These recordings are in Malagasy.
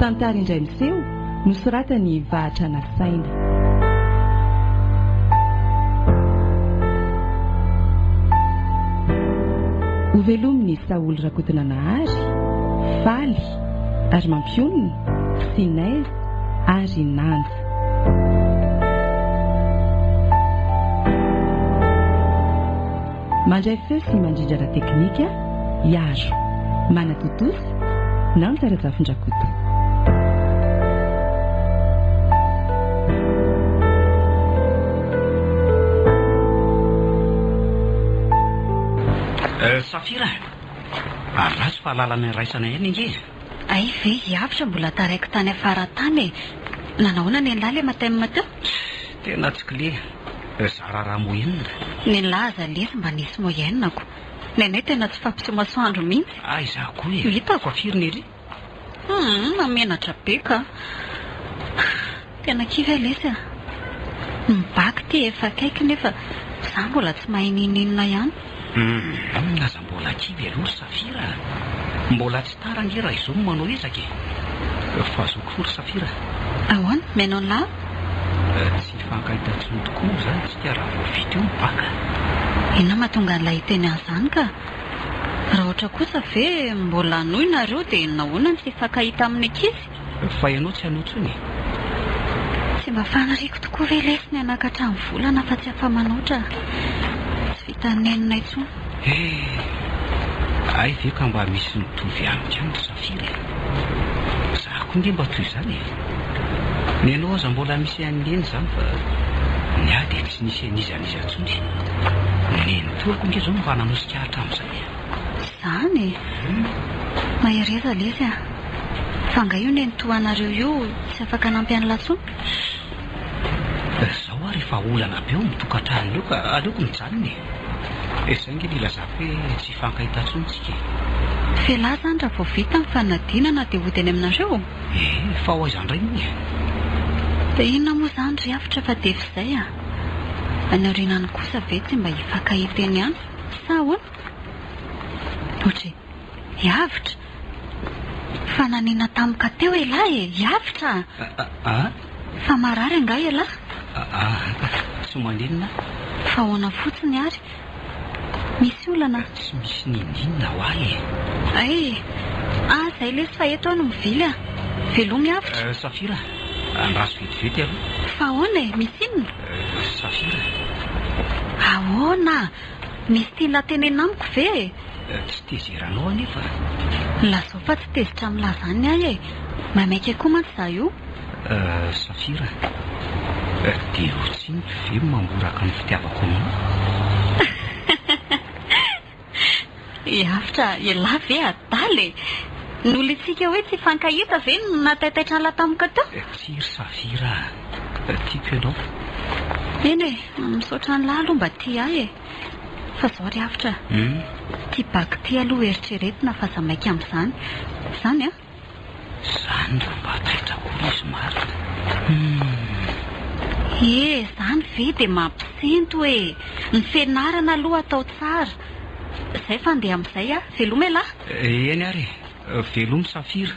Tantara indray miseho, nosoratan'i Vahatra Nasaina. Hovelomin'i Saholy Rakotonanahary, Faly, ary Mampionona, sy Naiza ary Nanja. Mandray feo sy mandrindra ara-teknika, Iaro. Manatontosa, Nanja Razafindrakoto. Safira a! Ratsy fa lalana iraisana ihany ange e! Hay ve i Avotra mbola taraiky tany afara tany e! Nanahoana nenlah le matin teo? Tena tsy kle, zara raha moyenne. Nenlah aza lesy mba nisy moyenne ko. Nenay tena tsy fampiseho masoandro mihitsy. Hay izaho koa e! Hitako. Fa firy ny ery? Humm mahamenatra be ka. Tena kivy aho lesy a. Ny bac ty efa akaiky nefa za mbola tsy mahay n'inon'inona ihany. Humm aza mbola kivy aloha ry Safira a! Mbola tsy tara ange raha izao no manao ezaka e! Fa zoky fo ry Safira a! Ahoana? Mihaino an'lah aho? Tsy hifankahita intsony tokoa moa izany isika raha vao vita eo ny bac a! Inona mahatonga an'lah hiteny an'izany ka? Raha ohatra kosa ve mbola hanohy nareo dia nahoana no tsy hifankahita amin'ny ankizy? Fa ianao tsy hanohy intsony e! Tsy mba faniriako tokoa ve lesy ny hanakatra ny volana fa tsy afa-manoatra tsy vitan'ny nenina intsony. Eh! Hay ve ka mba misy mitovy amiko ihany ry Safira e! Za koa nge mba toy izany e! Ny anao aza mbola misy an'i Neny izany fa ny ahy dia tsy nisy an'iza n'iza intsony. Ny nenitoako nge izao no mba nanosika ahy hatramin'izay e! Izany e! Mahereza lesy a! Fa angaha io nenitoanareo io tsy afaka hanampy an'lah intsony? Izao ary efa olana be ao amin'ny tokantranonay eo ka aleoko mijanona e! Izay ange no ilazako hoe tsy hifankahita intsony tsika e! F'elah izany raha vao vita ny fanadinana dia hody any aminareo? Ee, fa ho aiza indray moa e? Dia inona moa izany ry avotra fa dia efa izay a! Any aoriana any kosa ve tsy mba hifankahita eny ihany sa ahoana? Ohatry, Iavotra! Fa nanina tampoka teo elah e! Iavotra a! A? Fa marary angaha elah? Aa, tsy maninona aho. Fa ahoana fotsiny ary? Misy olana? Tsy misy n'inon'inona ho ahy e! Hay! Ah, zay lesy fa eto aho no mivily a! Velomy avotra! Safira, andraso vetivety aloha. Fa ahoana e? Misy inona? Safira. Ahoana? Misy tianà tenenina amiko ve e? Tsy tezeranao anefa. Lazao fa tsy tezitra milaza any ahy e! Maimaika koa mantsy izaho io. Safira, dia ho tsiniko ve ny mamboraka ny fitiavako anao? Iavotra, ialahy ve adala e! Nolitsika hoe tsy hifankahita ve no nahataitaitra an'lah tampoka teo? Tsia ry Safira a! Tiako ianao. Eny e, misaotra an'lah aloha mba tia ahy e! Fa zao ry Avotra a! Ity bac ity aloha eritreretina fa aza maika amin'izany. Izany an! Zany raha mba taitra koa izy marina. Humm. He, zany ve dia mampisento e! Ny fianarana aloha atao tsara. Zay fa andeha amin'izay aho. Veloma elah. Eny ary e. Velomy Safira.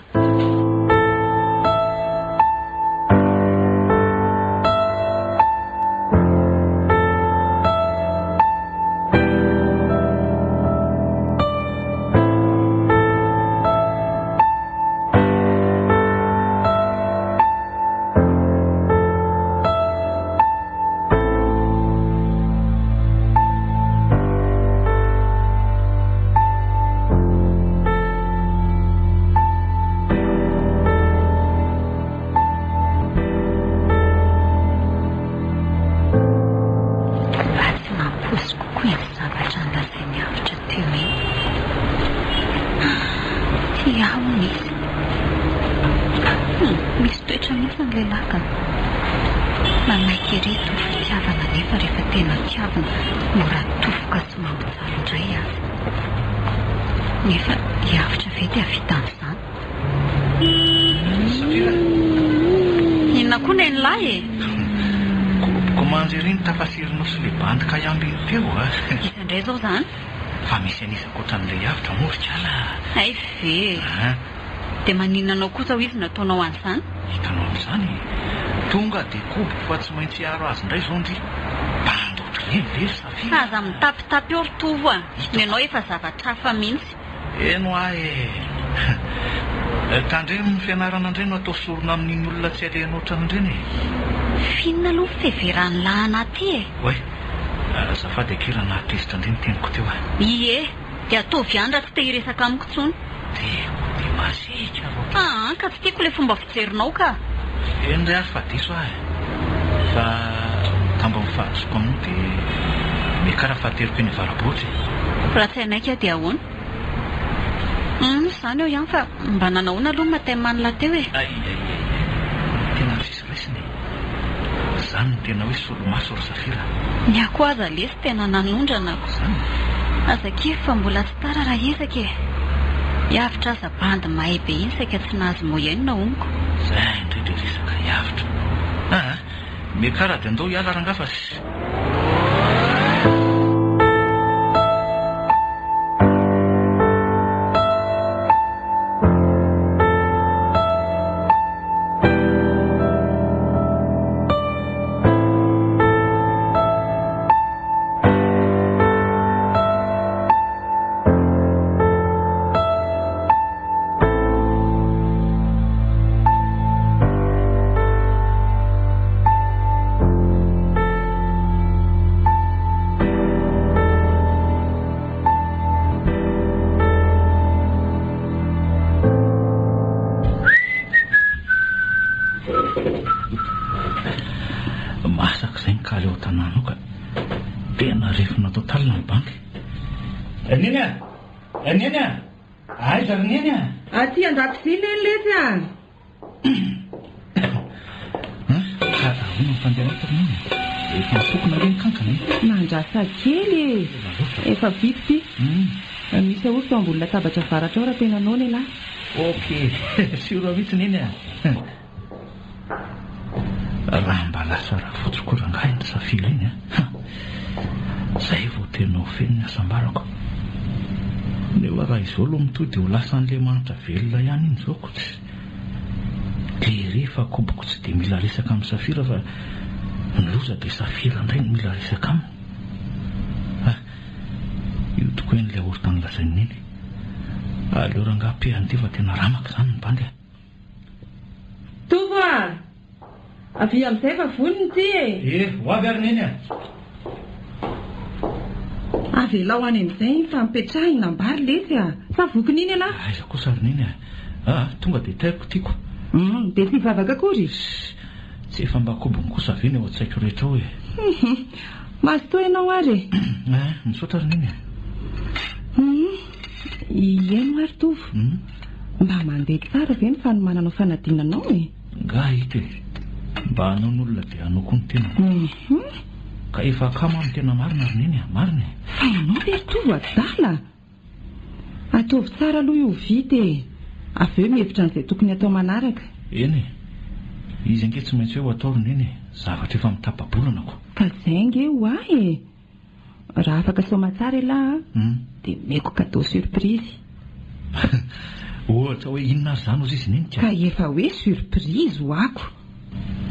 Mba tsy nampoiziko koa iny zavatra nolazain'i Avotra teo iny. Tia ahy hono izy. Hum, misy toetra mihitsy ny lehilahy ka. Manaiky ery toa fitiavana nefa rehefa tena tiavina mora tofoka sy mampijaly indray aza. Nefa i Avotra ve dia hahavita an'izany? Safira. Inona koa nen'lah e? Kobokomanjy ery ny tafasirinao sy le bandy kaiamby iny teo a. Iza indray izao izany? Fa misy an'iza ankoatran'ilay avotra moa ry kala a? Hay ve? An! Dia maninona anao kosa hoy izy nataonao an'izany? Hitanao amin'izany e! Tonga dia koboko fa tsy maintsy hiaro azy indray izao ndry. Bandy ohatr'ireny ve ry Safira? Aza mitapitapy eo ry Tovo a! Ny anao efa zavatra hafa mihitsy. Eny hoa e! Tandremo ny fianarana indray no atao sorona amin'iny olona tsy alehanao ohatran'ireny e! F'inona aloha ny fiheveran'ny lahy anà ty e? Oay! Azafady akia raha nahatezitra indray ny teniko teo a! Ie! Dia ataovy ihany raha tsy te hiresaka amiko intsony. Tiako dia masiaka loatra. Aa ka tsy tiako ilay fomba fijerinao ka! Eny re ary fa diso aho e! Fa tambin'ny fahadisoako aminao dia miakara fa ateriko eny Avarabohitra e! Raha tsy hanaiky aho dia ahoana? Humm izany eo ihany fa mba nanahoana aloha ny matin manla teo e? Ay ay ay ay! Tena tsisy raisina e! Izany no tena hoe solomaso ry Safira a! Ny ahy koa aza lesy tena nanondrana ko! Izany? Aza kivy fa mbola tsy tara raha hiezaka e! Hiavotra aza bandy mahay be iny saika tsy nahazo moyenne honko. Izay indray ilay resaka hiavotra. Aa! Miakara dia andao hiala rangaha fa. Masaka izay ny kaly ao an-tanàna ao ka. Tena refina total ny banky. Neny a! Neny a! Aiza ry Neny a? Aty an-dakozia Neny letsy a! An? Ka ahoana ny fandehanao ry Neny a? Efa mipokona ve ny kankana e? Mandrasa kely e! Efa vita ity. Misy yaourt ao ambony latabatra avaratra ao raha tena noana ialahy. Ok, sûr mihitsy Neny a! Raha mba lasa rafotsy koa rangahy iny Safira iny a! Zay vao tena ho feno ny hasambarako. Nefa raha izao aloha mitohy dia ho lasan'ilay manitra velona ihany iny izao ko tsy. Tery fa koboko tsy dia mila resaka amin'i Safira fa ny loza dia Safira indray no mila resaka aminy. Ah! Io tokoa iny ilay yaourt nolazain'i Neny. Aleo rangahy pehany ity fa tena ramaka izany ny bandy a! Tovo a! Avia amin'izay fa vonona ity e! E, ho avy ary Neny a! Avelao any amin'izay iny fa mipetraha hinam-bary lesy a! Sa vokiny iny ialahy? Aiza kosa ry Neny a! Aa, tonga dia tairiko tiako. Hum, dia tsy hivavaka akory? Ssss, tsy efa mba kobony kosa ve ny ao an-tsaiko rehetra ao e! Hum, mazotoa ianao ary e! Aa, misaotra ry Neny a! Hum, hihaino ary Tovo. Hum. Mba mandeha tsara ve ny fanomananao fanadinanao e? Nga hita e! Mba hanao ny olona dia hanao koa ny tenako. Hum. Ka efa akama aho no tena marina ry Neny a! Marina e! Fa ianao ve ry Tovo adala? Ataovy tsara aloha io vita e! Avy eo mihevitra an'izay tokony hatao manaraka. Eny e! Izy ange tsy maintsy hoe ho atao ry Neny e! Zavatra efa mitapa-bolana ko! Ka zay ange ho ahy e! Raha afaka soamatsara elah a, dia omeko cadeau surprise. Ohatra hoe inona ary izany hozy izy Neny ka? Ka efa hoe surprise ho ako.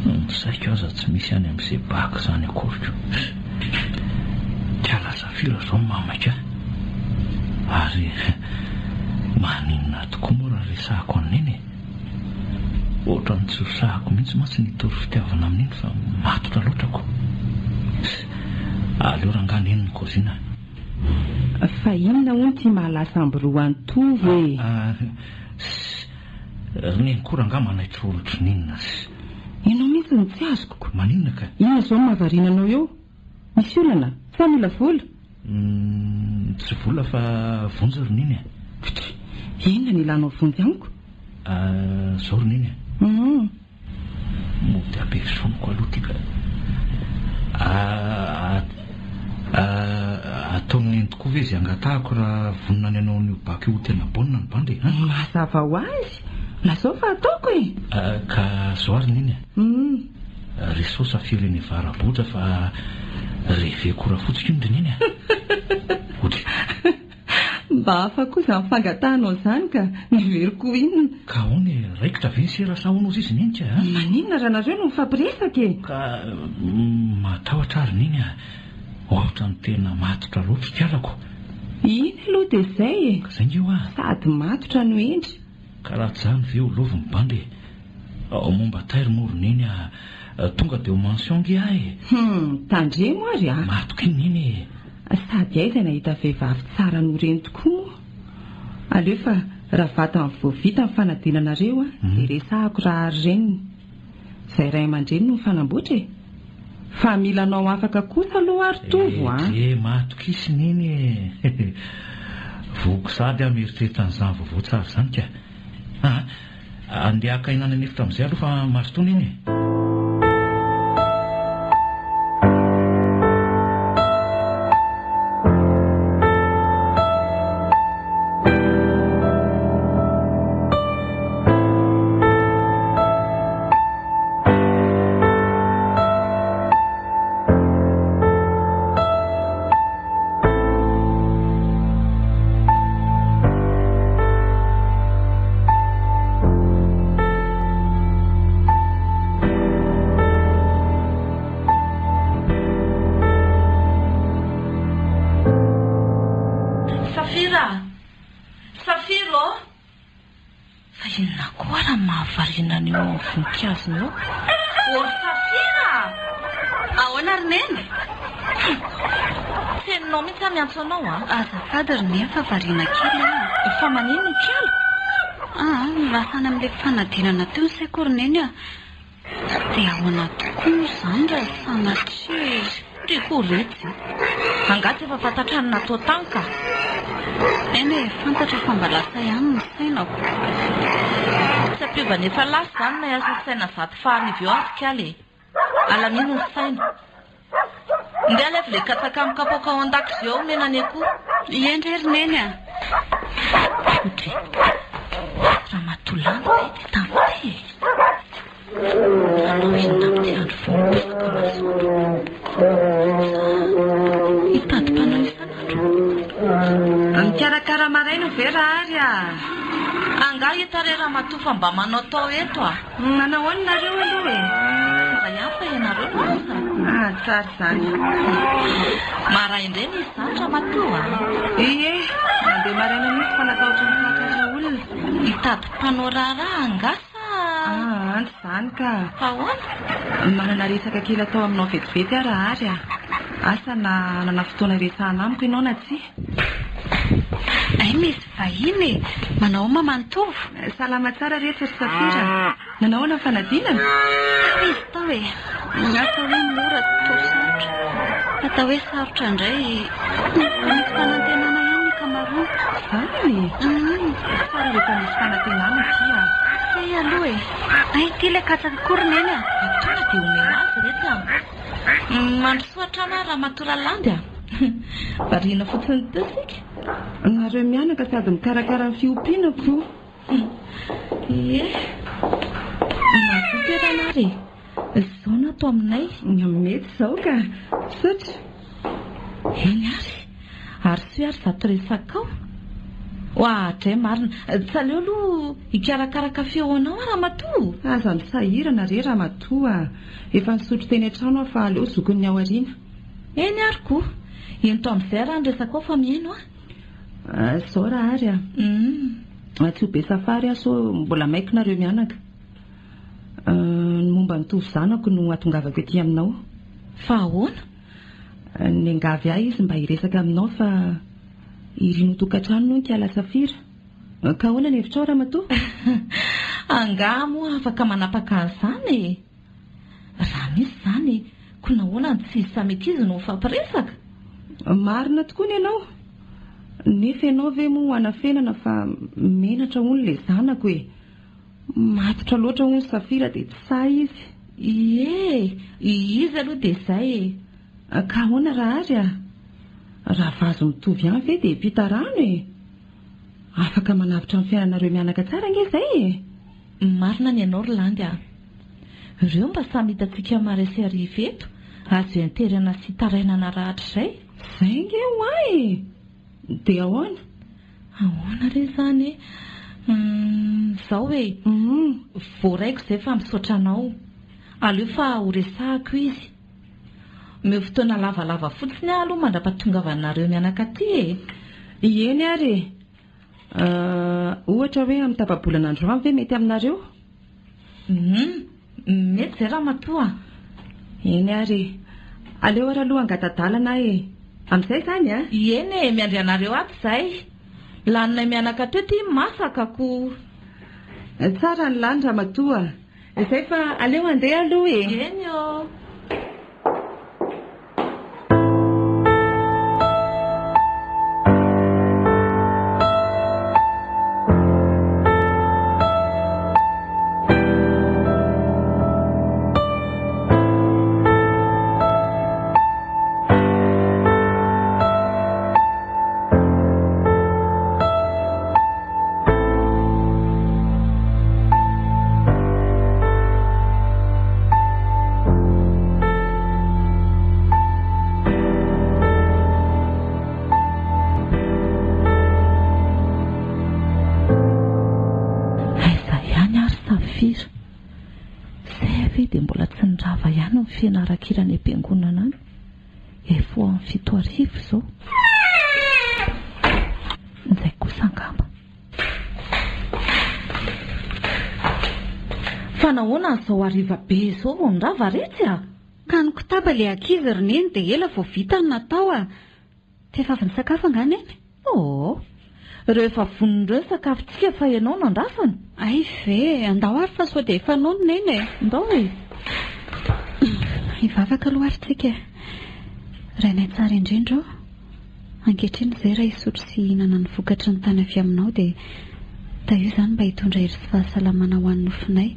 Ny saiko aza tsy misy any amin'izay bac izany akory ko. Kala Safira izao no mahamaika ahy. Ary maninona ahy tokoa moa raha resahako an'i Neny e? Ohatran'ny tsy ho sahako mihitsy mantsy ny hitory fitiavana amin'iny fa matotra loatra ko. Aleo rangaha neny ny kozina. Fa inona hono ity mahalasa ambiroa an'i Tovo e? Ry neny koa rangaha manaitra olotrin'inona sy. Ianao mihitsy no tsy azoko ko. Maninona ka? Inona izao no mahavariana anao eo? Misy olana? Sa mila vola? Tsy vola fa vonjy ry neny a! Fitry! Inona no ilanao vonjy amiko? Zao ry neny a! Mody ampiesoniko aloha ity ka! Ataon'i neny tokoa ve izay angatahako raha vonona ny hanao an'io bac io ho tena bonne ny bandy e? Mazava ho azy! Lazao fa ataoko e! Ka zao ary neny a! Reso Safira eny Avaraboja fa reveko rafotsiko iny ry Neny a! Odry. Mba hafa koa izany fangatahanao izany ka, neveriko ho inona. Ka ahoana e, raikitra ve ny sera sa ahoana ozy izy Nenika a? Maninona raha nareo no mifampiresaka e? Ka matahotra aho ry Neny a, ohatran'ny tena matotra loatra ikalako. Iny aloha dia izay e! Ka izay nge hoa. Sady matotra no hendry. Ka raha tsy izany ve ho lova ny bandy e? Momba tairy moa ry Neny a, tonga dia ho mention nge aho e! Hum, tandremo ary a! Matoky iny Neny e! Sady aiza nahita vehivavy tsara noho ireny tokoa moa? Aleo fa raha vatany vao vita ny fanadinanareo dia resahako raha ary reniny. Izay ray aman-dreny no mifanamboatra e! Fa mila anao afaka kosa aloha ary Tovo a! Eh, matokisa Neny e! Voky sady aho mieritreritra an'izany vaovao tsara izany ka! Aa, andeha haka aina any an'efitra amin'izay aloha fa mazotoa Neny e! Safira a! Safira ô! Fa inona koa ary ny mahavariana an'io ao amin'ny voninkazony eo? Ô ry Safira a! Ahoana ry Neny? Hum! Tsy henonao mihitsy aho miantso anao an! Azafady ry Neny fa variana kely aho. Fa maninona kala? Aa, lasa any amin'ilay fanadinana teo ny saiko ry Neny a! Dia ahoana tokoa moa izany raha sanatria. Ry koa retsy. Angaha tsy efa fantatra ny natao tany ka. Eny e, fantatra fa mba lasa ihany ny sainako. Tsy hampiova ny efa lasa izany na hiasa saina 101 eo ary kala e. Alamino ny saina. Ndeha alaivo le katsaka amin'ny kapoaka ao an-dakozia ao omena ny akoho. Eny re ry Neny a! Odry, ramatoa lany ve ity tany ity e? Hanao inona amin'ity andro vao miposaka masoandro? Sa hitady mpanao isan'andro? Mikarakara maraina ve Rahary a? Angaha hita re ramatoa fa mba manao tao eto a? Manao ahoana nareo aloha e? Tsara ihany fa ianareo no asa. Ah, tsara izany. Maraindray nisy izany ramatoa a! Ie, nandeha maraina mihitsy fa natahotra ny hahatratra olona. Hitady mpanao raharaha angaha sa? Ah, tsy izany ka. Fa ahoana? Manana resaka kely atao aminao vetivety aho Rahary a! Asa na hanana fotoana hiresahana amiko ianao na tsia. Hay misy vahiny e! Manao ahoana Maman Tovo? Salama tsara re ry Safira a! Nanao ahoana ny fanadinana? Tao izy tao e! Atao hoe mora toa sarotra. Atao hoe sarotra indray misy fanantenana ihany ny ankamaroany. Izany? Tsara rehefa misy fanantenana akia. Hay aloha e! Hay ity ilay katsaka koa ry Neny a! Tonga dia omeo azy ireto a! Mandrosoa hatrany ary Ramatoa Ralandy a! Variana fotsiny teo isika. Nareo mianaka sady mikarakara ny fiompiana ko. Ie. Mazoto eran ary e. Izao no atao aminay. Mety izao ka. Misaotra. Eny ary. Arosoy ary izato resakao. Oadray marina. Tsy aleo aloha hikarakara kafe ho anao aho ramatoa. Aza misahirana re ramatoa a. Efa nisotro teny an-trano aho fa aleo zokin'ny ao aoriana. Eny ary koa. Ento amin'izay raha ny resakao fa mihaino aho. Izao Rahary a. Tsy ho be safary aho sao mbola maiko nareo mianaka. Ny momba ny Tovo zanako no hatongavako ety aminao. Fa ahoana? Niangavy ahy izy mba hiresaka aminao fa iriny ho tokantrano hono kiala Safira. Ka ahoana ny hevitrao ramatoa? Angaha moa afaka manapaka an'izany e? Raha misy izany, koa nahoana no tsy izy samy ankizy no mifampiresaka? Marina tokoa ny anao. Nefa ianao ve moa hanafenana fa menatra hono ilay zanako e? Matotra loatra hono Safira dia tsy sahy izy. Ie, izy aloha dia izay e. Ka ahoana Rahary a? Raha vazo mitovy ihany ve dia hiampita rano e? Afaka manavotra ny fiainanareo mianaka tsara ange izay e! Marina ny anao ry Landy a! Ireo mba samy hitantsika marais sy hariva eto, azo ianterana sy itarainana rahatrizay. Izay ange ho ahy e! Dia ahoana? Ahoana re izany e? Izao e, voaraiko izay fa misaotra anao. Aleo fa horesahako izy. Omeo fotoana lavalava fotsiny aho aloha mandra-pahatongavanareo mianaka aty e! Eny ary e! Ohatra hoe amin'ny tapa-bolana androany ve mety aminareo? Hum, mety izay ramatoa a! Eny ary e! Aleo ary aloha hangata-dalana aho e! Amin'izay izany a! Eny e, miandry anareo ato izahay. Laninay mianaka teo ity masaka ko! Tsara ny lany ramatoa a! Izay fa aleo handeha aloha e! Eny ô! Aiza ihany ary Safira? Zay ve dia mbola tsy nirava ihany ny fianaran-kira any am-piangonana any? Efa ho amin'ny 7000 izao. Izay kosa angamba. Fa nahoana izao hariva be izao vao nirava retsy a? Ka nikotaba ilay ankizy ry neny dia ela vao vita ny natao a! Tsy efa avy nisakafo angaha neny? Oh! Ireo efa vonona ireo ny sakafontsika fa ianao no andrasana? Hay ve! Andao ary fa sao dia efa nono neny e! Andao e! Hivavaka aloha ary tsika e! Rainay tsara indrindra o! Ankehitriny izay raha hisotro sy hihinana ny vokatry ny tany avy aminao dia tahio izany mba hitondra hery sy fahasalamana ho an'ny nofonay.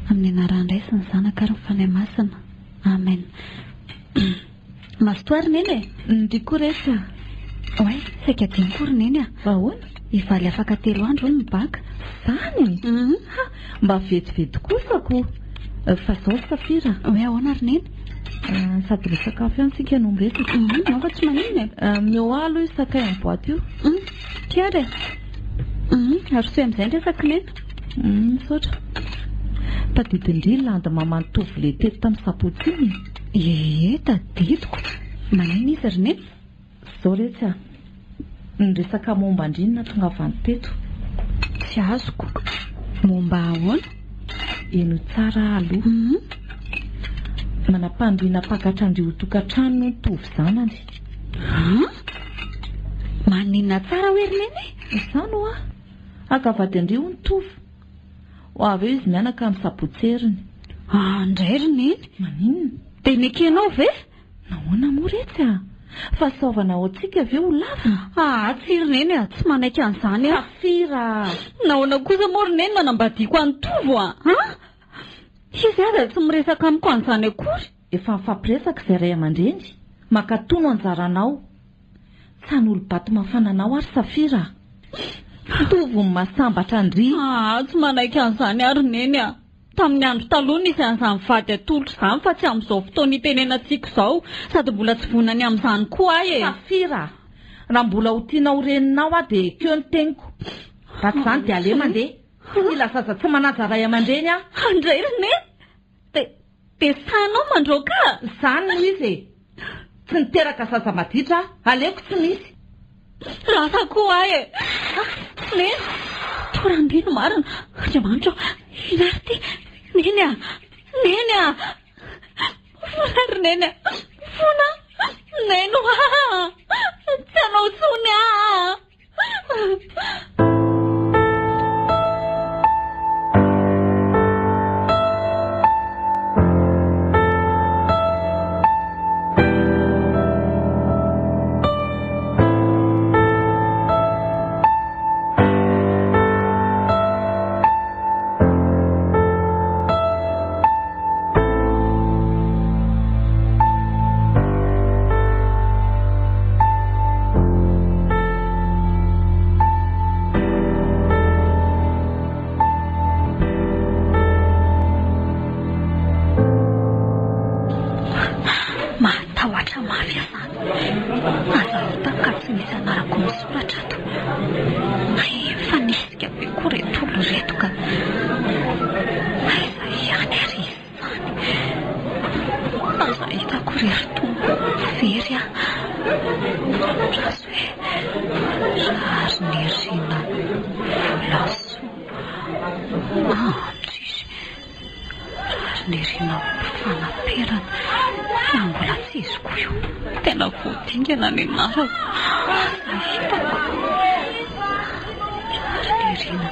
Amin'ny anaran'ny Ray sy ny Zanaka ary ny Fanahy Masina. Amen. Mazotoa ry Neny e! Ndry koa resy a! Oay, saika adino koa ry Neny a! Ahoana? Hivaly afaka telo andro hono ny baka. Zany? Ha! Mba vetivety kosa ko! Fa zao ry Safira. Hoe ahoana ry Neny? Sady misakafo ihany tsika no miresaka. Nao fa tsy maninona e! Omeo ahy aloha io sakay amin'ny boaty io. Ty ary e! Arosoy amin'izay ny resak'i Neny. Misaotra. Tadidin-dry Landy maman'i Tovo le teto tamin'ny sabotsy iny e? Ee, tadidiko. Manina izy ry Neny? Zao retsy a! Niresaka momba an-dry no nahatongavany teto. Tsy azoko. Momba ahoana? Henoy tsara aho aloha. Manam-pandriana hampakatra an-dry ho tokantrano hono Tovo zanany. An? Maninona tsara hoe ry Neny? Izany hoa! Haka vady an-dry hono Tovo. Ho avy eo izy mianaka amin'ny sabotsy heriny. Ah, ndray ry Neny. Maninona? Dia nekenao ve? Nahoana moa retsy a? Fahasoavana ao antsika ve ho lavina? Ah, tsia ry Neny a, tsy manaiky an'izany aho. Safira a! Nahoana kosa moa ry Neny nanambadiako an'i Tovo a? An? Izy aza tsy miresaka amiko an'izany akory. Efa mifampiresaka izay ray aman-dreny. Mankatò no anjaranao. Tsy hanolo-bato mafana anao ary Safira a! Tovo ny mahasambatra an-dry. Ah, tsy manaiky an'izany aho ry Neny a! Tamin'ny andro taloha nisy an'izany vady atolotra izany fa tsy amin'izao fotoana itenenantsika izao, sady mbola tsy vonona ny amin'izany koa aho e! Safira a! Raha mbola ho tianao ho reninao aho dia ekeo ny teniko. Raha tsy izany dia aleo mandeha. Tsy mila zaza tsy manaja ray aman-dreny aho. Andray ry Neny! Dia dia sahinao mandroaka ahy? Izany no izy e! Tsy niteraka zaza maditra aho, aleoko tsy misy. Lasa koa aho e! Neny! Toran'ny no marina! Andriamanitra ô! Inona ary ity? Neny a! Neny a! Mifona ry Neny a! Mifona! Neny hoa! Tsy hanao intsony aho! Mahatahotra mafy aho izany. Aza mitako ka tsy misy anarako misoratra ato. Azo e! Raharinirina Volasoa. Ah, tsy izy. Raharinirina Fanaperana. Fa mbola tsy izy koa io. Tena voadingana ny anarako. Asa hitako. Raharinirina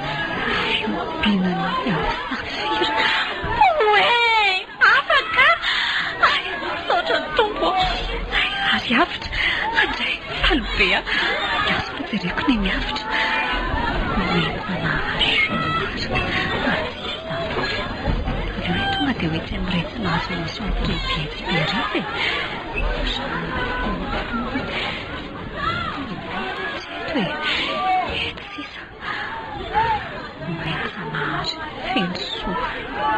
Fiompiana ny Safira. Oe! Afaka! Ay, misaotra ny Tompo ô! Ay, ary avotra! Andray, faly be aho! Andraso fa jereko ny miavotra. Nomen-janahary Jean Marc Atsizana. Aleo hoe tonga dia ho etsy amin'iretsy nahazo mention très bien sy be ireto e! Jean Tsy eto e! Etsy sisa. Nomen-janahary Fenosoa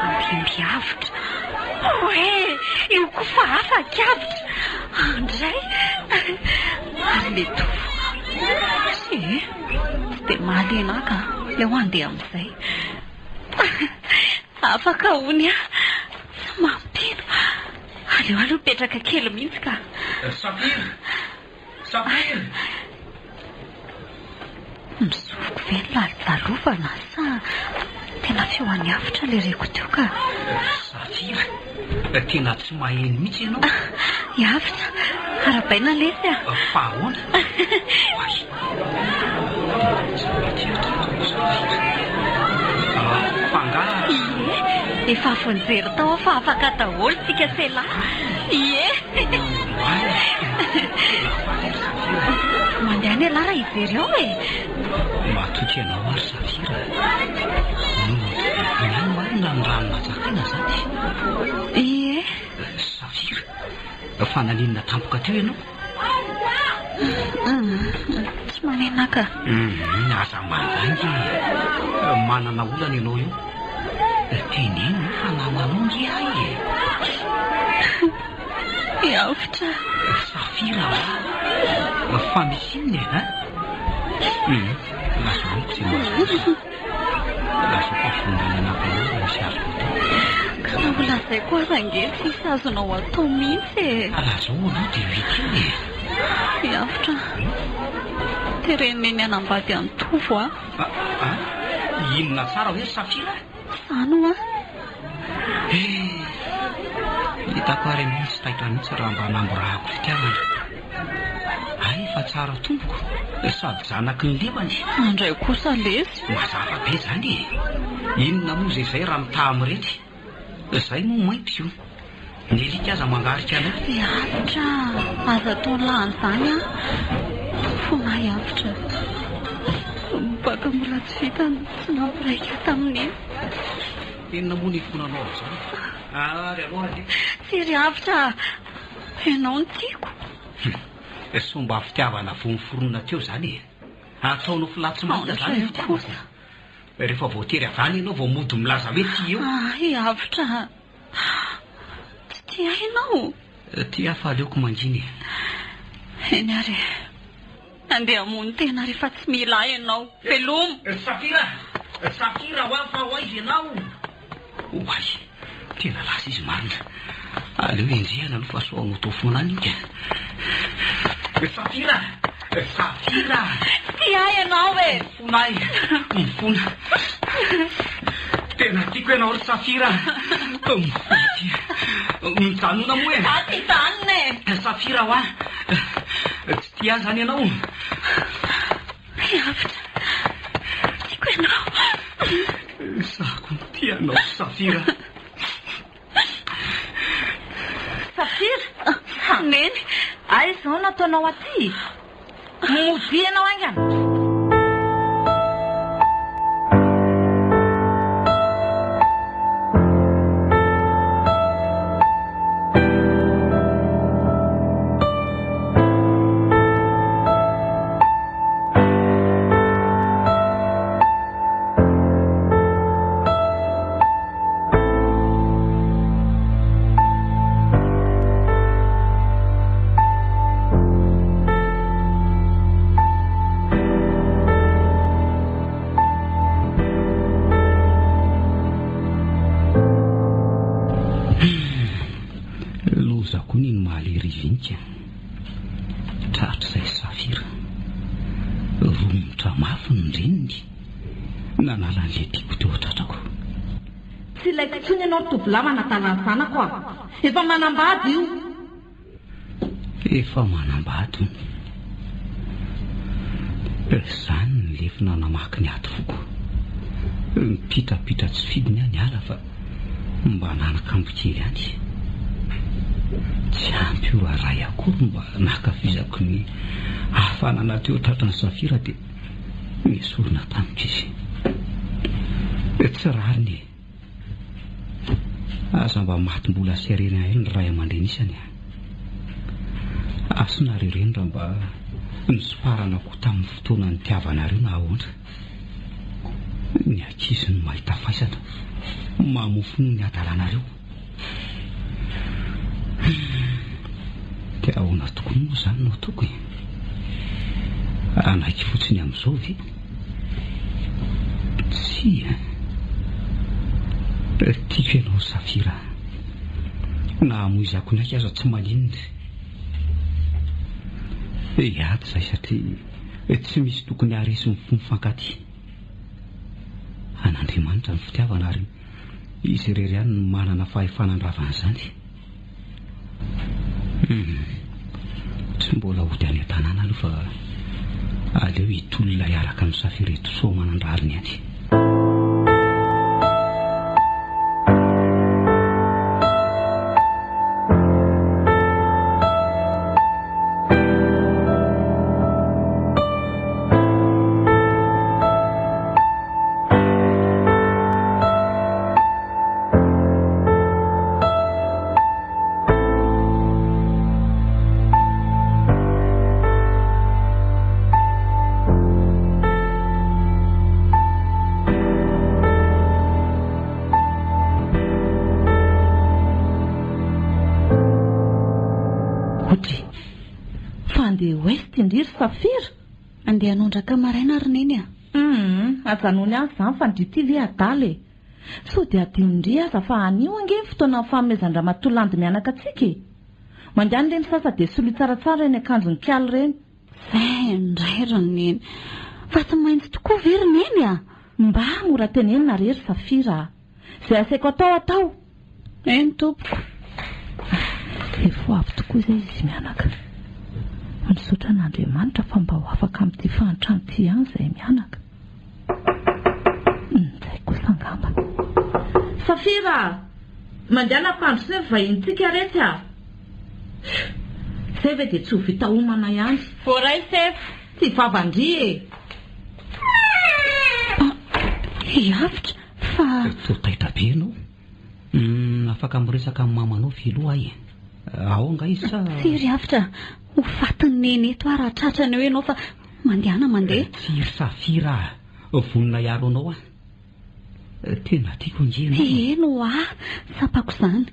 Ambimbiavotra. Oe! Io koa fa hafa aky avotra! Andray! Ary le tovo. Tsia e! Tsy dia mahaliana ahy ka. Aleo handeha amin'izay. Afaka hono aho. Tsy mampino. Aleo aloha hipetraka kely mihitsy ka. Safira! Safira! Misofoko ve ny lalodalovana sa tena feo an'i Avotra ilay reko teo ka? Safira, tena tsy maheno mihitsy ianao. I Avotra, arahabaina lesy a! Fa ahoana? Oay! Tena tsy mety hatreto ry Safira. Fa angaha. Ie, efa avy nijery tao aho fa afaka daholo isika sela. Ie! Oay! Tena faly aho ry Safira. Mandehana ialahy raha hijery ao e! Matoky anao aho ry Safira. Ny ahy marina ny rano nanjakaina izany. Ie. Safira, fa naninona tampoka teo ianao? Tsy manenina ka. Aza mandainga e. Manana olana ianao io. Teneno fa namanao nge ahy e. Miavotra. Safira a! Fa misy inona e? Hein? Lazao amiko izay mahazo azy. Lazao fa vonona ny hanampy anao raha misy azoko atao. Ka na ho lazaiko aza ange tsisy azonao atao mihitsy e. Ka lazao aloha dia ho hita eo e. Miavotra. Teren'i Neny hanambady an'i Tovo aho. A? Inona tsara hoe ry Safira? Izany hoa. He! Hitako ary ianao tsy taitra mihitsy raha mba namborahako fitiavana. Hay efa tsara tompoko sady zanaky ny lemany. Andray kosa lesy. Mazava be izany e! Inona moa izay izay raha mitaha amin'iretsy? Izay moa mainty io. Ny alika aza mangarika anao. Avotra a! Aza atao lany izany an! Fona ahy avotra. Baka mbola tsy vita ny tsy nampiraika ahy tamin'iny. Inona moa ny ifonanao amin'izany? Ary aloha anie. Tsy ry avotra a! Ianao no tiako. Soa mba fitiavana vao niforona teo izany e! Ataonao filatsy mainty izany ny fitiavako. Rehefa voatery avy any ianao vao mody milaza hoe tia eo. Ahy avotra a! Tsy tia ahy ianao? Tia aho fa aleoko mangina e. Eny ary e. Andeha hamono tena rehefa tsy mila ahy ianao. Veloma! Safira! Safira ho ahy fa ho aiza ianao? Oay! Tena lasa izy marina. Aleo enjehina aloha fa sao hanao foana any iny ka. Safira! Safira! Tia ahy ianao e! Mifona ahy! Mifona! Tena tiako ianao ry Safira! Mifona tia! Mijanona moa e! Za tsy hijanona e! Safira hoa! Tsy tia ahy izany ianao? Avotra! Tiako ianao! Izaho koa tia anao ry Safira! Safira! Neny! Aiza izao no ataonao aty? Modia ianao haingana! Romotra mafy ny reniny nanala an'ilay tiako teo an-tratrako. Tsy ilaiko intsony ianao ry tovolahy manadala ny zanako a! Efa manambady io! Efa manambady hono. Izany ny lefona namaky ny aty foko. Nipitrapitra tsy fidiny aho niala fa mba nanakambo kely ihany. Tsy ampy ora iray akory mba nankafizako ny hafanana teo tratran'i Safira dia nesorina tamiko izy. Tsy rariny e! Aza mba matim-bola sy harena ihany ny ray aman-dreny isany a! Asa nareo ireny raha mba nisomparana koa tamin'ny fotoana nitiavanareo na ahoana. Ny ankizy no mahita faisana, mamofo noho ny hadalanareo. Dia ahoana tokoa moa izany no ataoko e? Hanaiky fotsiny amin'izao ve? Tsia. Tiako ianao Safira. Na hamoizako ny aiko aza tsy maninona. Hiady izahay satria tsy misy tokony haharesy ny fo mifankatia. An'Andriamanitra ny fitiavana ary Izy irery ihany no manana fahefana handrava an'izany. Hum, tsy mbola hody any an-tanàna aloha fa aleo hitolona hiaraka amin'i Safira eto Soamanandrariny ihany. Odry, fa andeha ouest indry ry Safira? Andeha hanondraka maraina ry Neny a! Humm, ajanony any izany fa ndry ity ve adala e! Sao dia adinondry aza fa anio ange ny fotoanan'ny fanomezan-dRamatoa Landy mianaka antsika e! Mandehana re misasa dia soloy tsaratsara ireny akanjon'i Kally ireny. Zay indray ry Neny! Fa tsy maintsy tokoa ve ry Neny a! Mba mora tenenina re ry Safira a! Izay asaiko atao atao! Eny tompoko. Efa ho avy tokoa izay izy mianaka. Misaotra an'Andriamanitra fa mba ho afaka amin'ity fahantrana ity ihany izahay mianaka. Izay kosa angamba. Safira a! Mandehana ampandrosoy ny vahinintsika retsy a! Izay ve dia tsy ho vita homana ihany. Voaray sefo. Ty vavan-dry e! Hiavotra fa. Toa taitra be ianao. Humm afaka miresaka amin'ny mamanao filoha aho e. Ao angaha izy sa. Tsia ry Avotra, ho fatin'i Neny eto aho raha tratrany eo ianao fa mandehana mandeha. Tsia ry Safira a, vonona hiaro anao aho. Tena tiako ange ianao e. Eny ho'a, tsapako izany.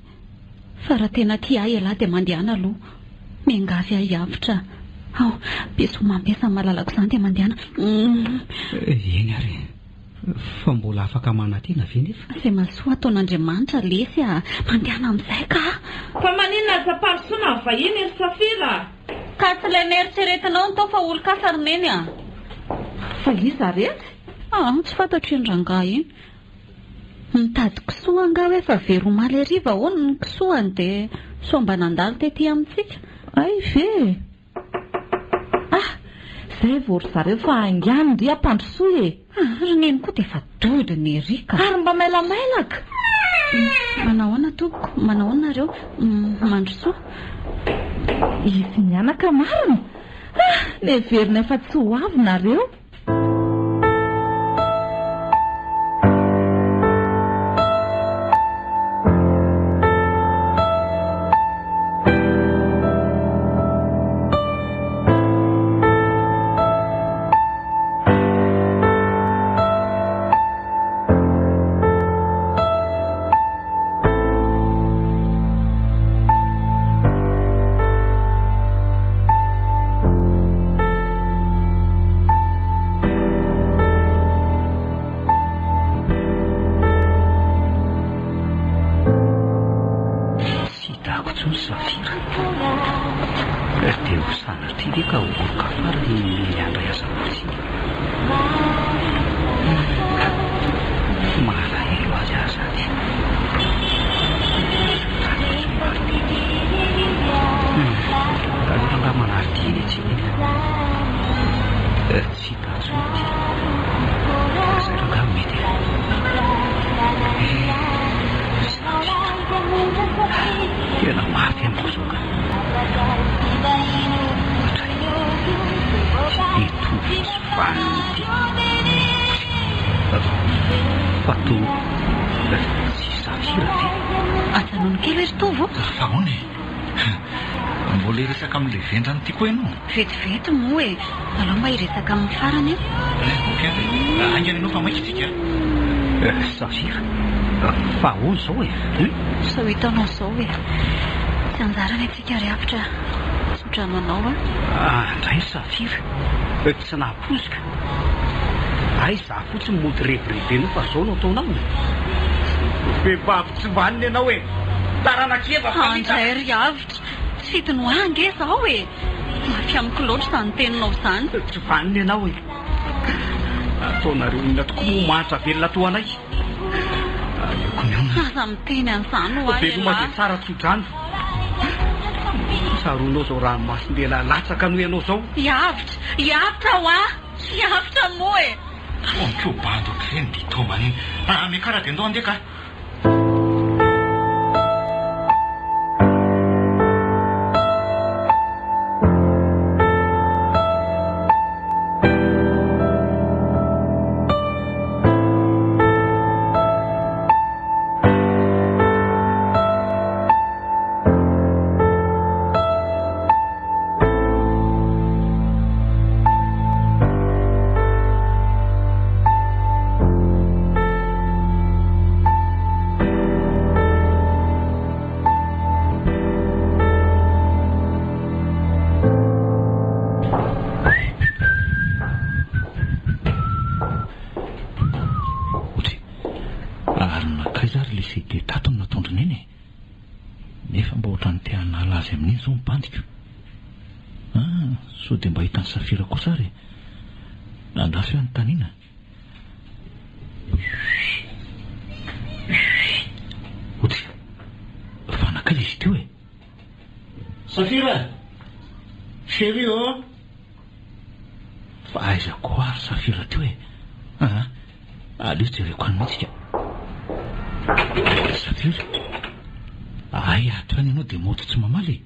Fa raha tena tia ahy ialahy dia mandehana aloha. Miangavy ahy Avotra. Ao, be somambe izany malalako izany dia mandehana. Humm. Eny ary e. Fa mbola afaka manantena ve nefa? Izay mahasoa ataon'Andriamanitra lesy a! Mandehana amin'izay ka! Fa maninona aza ampandrosoana ny vahiny ry Safira a! Ka tsy ilay neritreretinao no tao fa olon-kafa ry Neny a! Fa iza retsy? Aa, tsy fantatro iny rangahy iny. Nitady kisoa angaha hoe fa very omaly hariva hono ny kisoany dia sao mba nandalo tety amintsika? Hay ve e! Ah! Zay vao ry zareo fa haingano ndry ampandrosoy e! Ah, ry neny koa dia efa dodona ery ka! Ary mba mailamailaka! Manahoana tompoko, manahoana nareo, mandrosoa. Izy mianaka marina? Ah! Neverinay fa tsy ho avy nareo. Tsy hitako intsony Safira. Dia ho sanatria ve ka ho oroka farany ny handray asabotsy iny? Tsy hita intsony ity. Izay rangahy no mety e. Eh, Safira. Tena mafy amiko izao ka. Ohatray. Ity tovo tsy vanona ity. Fa toa tsy Safira ve? Ajanony kely hoe ry Tovo. Fa ahoana e? Mbola hiresaka amin'ilay vendrana ity koa ianao? Vetivety moa e! Alao mba hiresaka aminy farany aho. Eh, ok ary e! Haingana ianao fa maika isika a! Safira, fa ahoana izao e? Sao hitanao izao e! Tsy anjarany antsika ry Avotra a! Tsotra no anao a! Ah, ndray ry Safira! Tsy nahapoiziko. Hay izaho fotsiny mody rebirebenao fa izao no ataonao e! Vehivavy tsy vanona ianao e! Taranak'i Eva mpamitaka! Andray ry Avotra! Tsy fidiny ho ahy ange izao e! Mafy amiko loatra izany teninao izany. Tsy vanona ianao e! Ataonareo inona tokoa moa mahantra velona toa anay? Aleoko mionona. Aza miteny an'izany ho ahy Veloma ialahy. dia tsara tso-drano. Tsaroanao izao ranomasin-dehilahy latsaka noho ianao izao. Hiavotra! Hiavotra ho ahy! Hiavotra moa e! Toa mikobandy ohatr'ireny dia toa manino. Ah, miakara dia ndao handeha ka. Otry, ary nankaiza ary ilay CD tato no nataon-dry Neny e? Nefa mba ohatran'ny te hanala azy amin'iny izao ny bandiko. Ah, sao dia mba hitan'i Safira kosa ary e? Andraso hoe anontaniana. Otry, fa nankaiza izy teo e? Safira! Chérie ô! Fa aiza koa ary Safira teo e? Aa, aleo jereko any mihitsy ka. Safira, hay ato ihany ianao dia mody tsy mamaly e.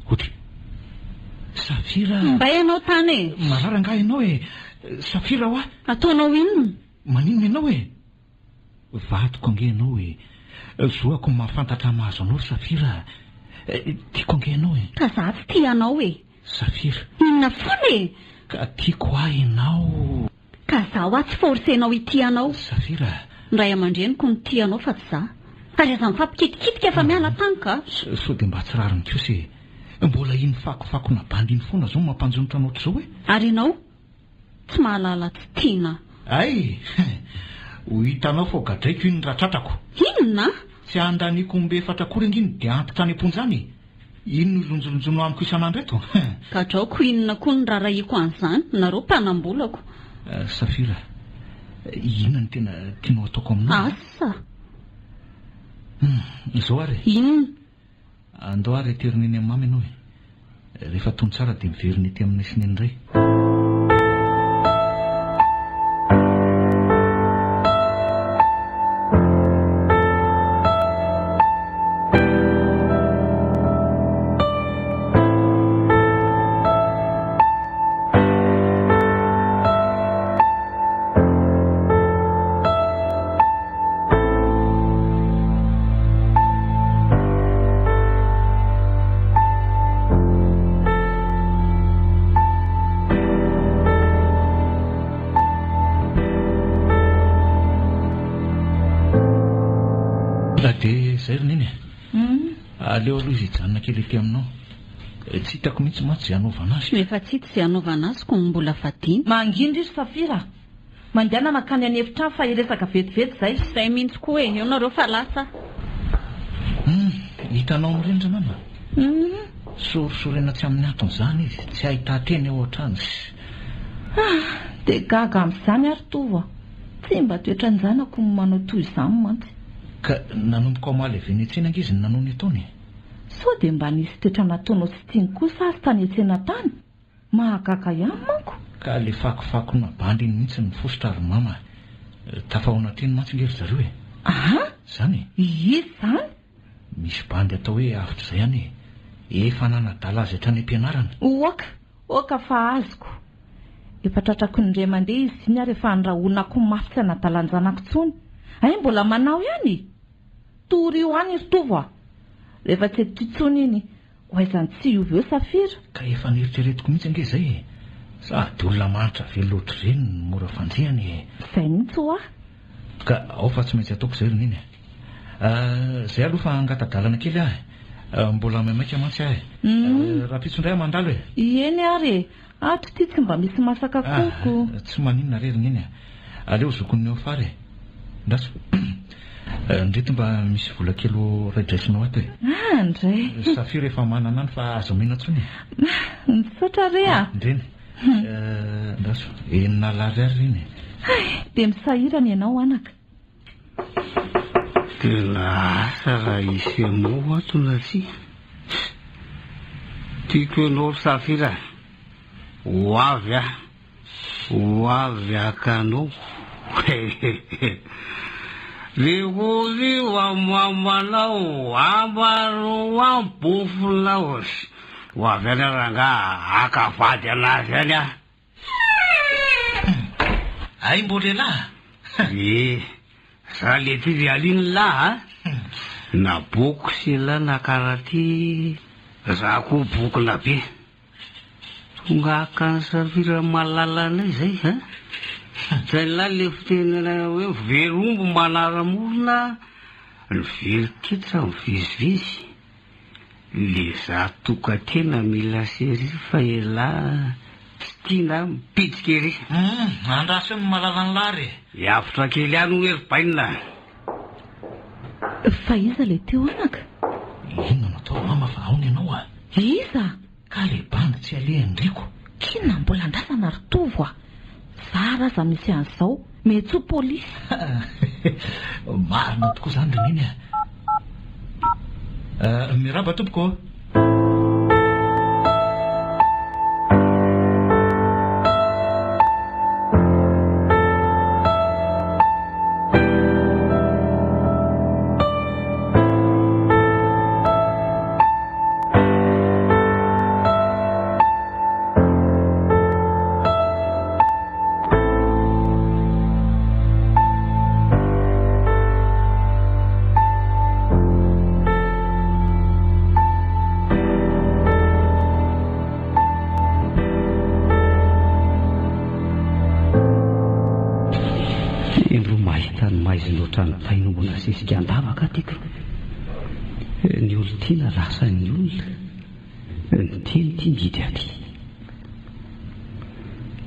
Ody. Safira. Mbay ianao tany e. Marary angaha ianao e? Safira hoa. Ataonao inona? Maninona ianao e? Vadiko ange ianao e. Zoako ny mahafantatra ny mahazo anao ry Safira a. Tiako ange ianao e. Ka za tsy tia anao e. Safira. Inona foana e? Ka tiako ahy ianao. Ka za hoa tsy forcer-nao hitia anao. Safira a. Ny ray aman-dreniko no tia anao fa tsy za. Ary aza mifampikitikitika fa miala tany ka. Sao dia mba tsy rariny kosa e. Mbola iny fakofakona bandy iny foana zao no mampanjonitra anao ohatr'izao e. Ary ianao? Tsy mahalala tsy tiana. Hay! Ho hitanao fa ho gadraiko iny raha tratrako. Inona? Tsy handaniako omby efatra akory ange iny dia antitra any am-ponja any e! Iny no ilonjolonjono amiko isan'andro eto. Gadraoko inona koa ny rarahiko an'izany, nareo mpanam-bolako. Safira, inona no tena tianao ataoko aminao? Asa! Hum, izao ary e. Inona? Andao ary aterina eny amin'i Mamy ianao e. Rehefa tony tsara dia miverina ety aminay sy Neny indray. Dia izay ry Neny e. Aleo aloha izy hijanona kely ety aminao. Tsy hitako mihitsy mantsy izay hanaovana azy. Efa tsy hita izay hanaovana azy koa mbola fadiana. Mangina ry Safira a! Mandehana mankany an'efitrano fa hiresaka vetivety izay. Izay mihitsy koa e! Eo nareo fa lasa. Hum, hitanao amin'ireny ry mama? Hum. Sorisorena tsy amin'ny antony izany izy, tsy ahitan-teny ao an-trano. Ah, dia gaga amin'izany ary Tovo a! Tsy mba toetran-janako ny manao toy izany mantsy. Ka nanomboka omaly avy eny an-tsena ange izy no nanao ny ataony e! Sao dia mba nisy toetra nataonao tsy tiany kosa azy tany an-tsena tany? Mahagaga ihany manko. Ka le fakofakona bandy iny mihitsy no fositra ry mama a! Tafahaona teny mantsy nge ry zareo e! Aha! Zany e! Iza izany? Misy bandy atao hoe avotra izay any e! Efa nanadala azy hatrany am-pianarana. Oka! Oka fa azoko! Efa tratrako indray mandeha izy iny ary efa andrahonako mafy tsy hanadala an-janako intsony. Hay mbola manao ihany e! Torio any ry Tovo a! Rehefa tsy eto intsony iny, ho aiza ny tsy hiova eo Safira? Ka efa neritreretiko mihitsy ange izay e! Sady olona mahantra velona ohatr'ireny no mora fanjihana e! Izay mihitsy hoa! Ka ao fa tsy maintsy ataoko izay ry Neny a! Izay aloha fa hangata-dalana kely aho e! Mbola maimaika mantsy aho e! Rahampitso indray aho mandalo e! Eny ary e! Ato ity tsy mba misy masaka akory ko! Tsy maninona re ry Neny a! Aleo zokin'ny ao afara e! Ndraso. Ndreto mba misy vola kely ho raidraisinao ato e! Ah, ndray! Safira efa manana any fa aza omena intsony e! Misaotra re a! Ndreny. Ndraso. Enina ariary ireny e! Hay! Dia misahirana ianao anaka. Tena asa raha hisy hamoha ato na tsia. Tiako ianao ry Safira a! Ho avy aho, ho avy haka anao. Lekozy amamanao, amaro am-pofonao. Ho avy any aho rangaha haka vady anazy any aho. Hay mbô lehilahy a! Ie, za lety ry Aline lah a! Na boxe lah na karate, za koa bokona be. Tonga haka an'i Safira malalanay zay a! Zay lah le fitenenana hoe very omby manara-morona, ny very kitra mivezivezy. Le za tokatena mila serie fa elah tsy tiana mipitsika ery. Humm, andraso eo ny malalan'lah re. Hiavotra kely ihany hono ry bainina a. Fa iza le teo anaka? Inona no atao mama fa aona ianao a? Iza? Ka le bandy tsy alehan-driko. K'inona mbola andrasana ry Tovo a! Zara aza misy an'izao, miantsoa polisy. Marina tokoa izany ry Neny a! Miraba tompoko ô! Indro mahita ny maizina ohatran'ny tain'omby nasesika an-davaka aty ka. Ny olon-tiana lasan'ny olona. Ny teny ity mihidy aty.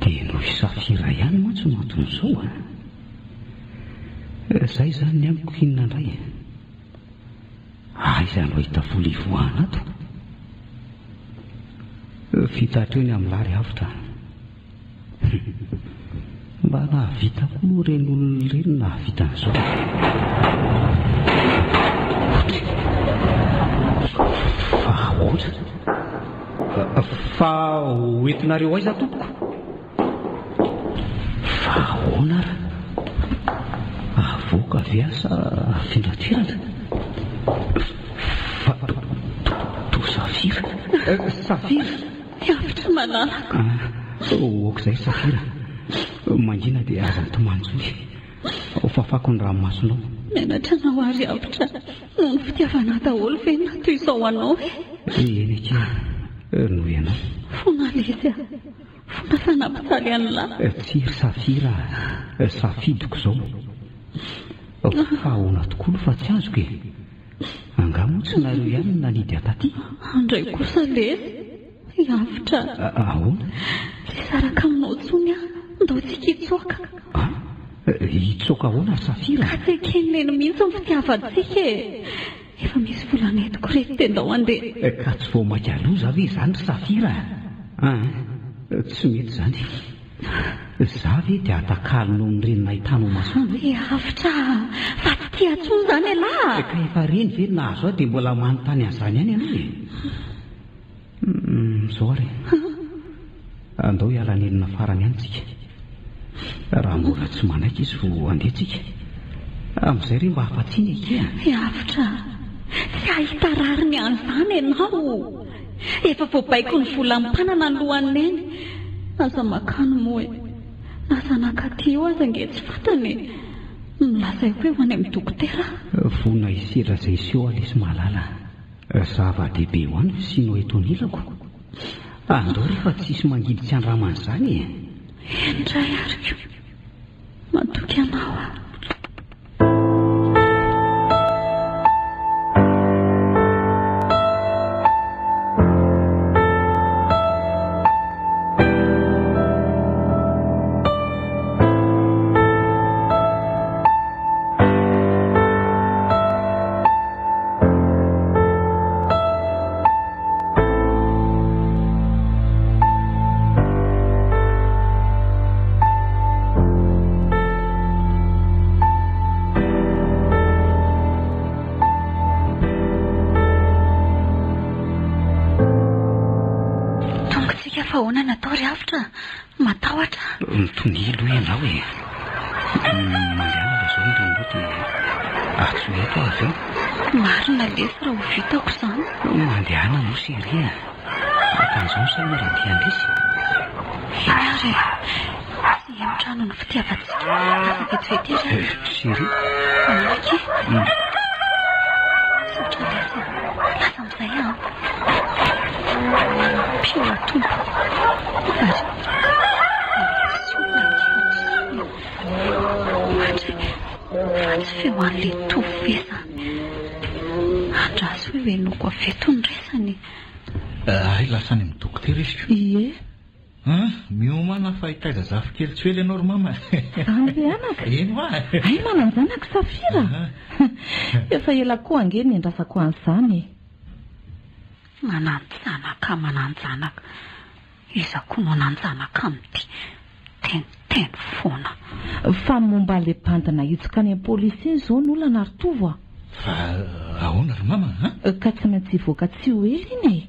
Dia noho i Safira ihany mantsy no anton'izao a! Izay izany ny amiko inona indray e? Aiza no hahita vola hivoahana ato? Vita hatreo ny amin'lah ry avotra a! Mba nahavita koa moa ireny olona ireny nahavita an'izao. Fa ahoana? Fa ho entinareo aiza tompoko? Fa ahoana ary? Avoaka ve aho sa afindra toerana? Fa to Safira? Safira? Lavitra malalako. Ah, ok izay Safira. Mangina dia aza mitomany intsony. Ho fafako ny ranomasonao. Menatra anao ary Avotra. Noho ny fitiavana ahy daholo ve na toy izao anao e? Eny akia, noho ianao. Fona lesy a. Fona fa nampijaly an'lah. Tsia ry Safira a, safidiko izao. Fa ahoana tokoa aloha fa tsy azoko e. Angaha moa tsy nareo ihany no nanidy ahy taty? Andray kosa lesy, lavitra. Ahoana? Tsy hisaraka aminao intsony aho, ndao tsika hitsoaka. An? Hitsoaka ahoana ry Safira? Ka tsy eken'i Neny mihitsy ny fitiavantsika e! Efa misy vola nentiko ireto dia ndao handeha. Ka tsy vao mainka loza ve izany ry Safira? An? Tsy mety izany. Za ve dia atakalonao amin'ireny nahitanao masoandro e? Lavitra a! Fa tsy tia intsony izany ialahy a! Ka efa reny ve ny nahazo ahy dia mbola manontany an'izany ihany ianao e? Hum, izao ary e. Andao hiala nenina farany any tsika. Raha mbola tsy manaiky izy vao handeha tsika. Amin'izay re mba afa-tsiny akia. Avotra a! Tsy hahita rariny an'izany ianao. Efa voabaikon'ny vola ampanana ny lohan'i Neny. Aza makany moa e. Na zanaka aty io aza ange tsy fantany e. Milaza eo hoe ho any amin'ny dokotera aho. Vonona hisedra izay hiseho aho lesy malala a. Zava-dehibe ho ahy ny fisianao eto anilako. Andao re fa tsisy mangidy tsy andramana izany e. Eny indray ary ko. Matoky anao aho. Tongotsika fa ahoana no atao ry avotra? Matahotra aho. Mitonia aloha ianao e. Mandehana lazao ny reninao dia antsoy eto aho avy eo. Marina lesy raha ho vitako izany. Mandehana moa chérie a. Atanjao ny saina raha te handresy. Eny ary e. Tsy hihemotra noho ny fitiavantsika. Lasa vetivety ery aho. Chérie. Ahoana akia? Misaotra lesy a. Lasa amin'izay aho. Ampio aho Tompo. Ary misy olona aty ato izany. Ohatra e, fa tsy feo an'ilay tovo ve izany? Andraso hoe henoiko avy eto ny resany e. Hay lasa any amin'ny dokotera izy ko. Ie. An, miomàna fa hitaiza zafikely tsy ho ela ianao ry mama e. Izany ve anaka? Eny hoa. Hay manan-janaka Safira? Efa ela koa ange niandrasako an'izany e. Manan-janaka, manan-janaka. Iza koa no hanan-janaka amin'ity? Miteniteny foana. Fa momba ilay bandy nahitsoka any amin'ny polisy iny izao ny olana ry Tovo a! Fa ahoana ry mama a? Ka tsy maintsy hivoaka tsy ho ela iny e!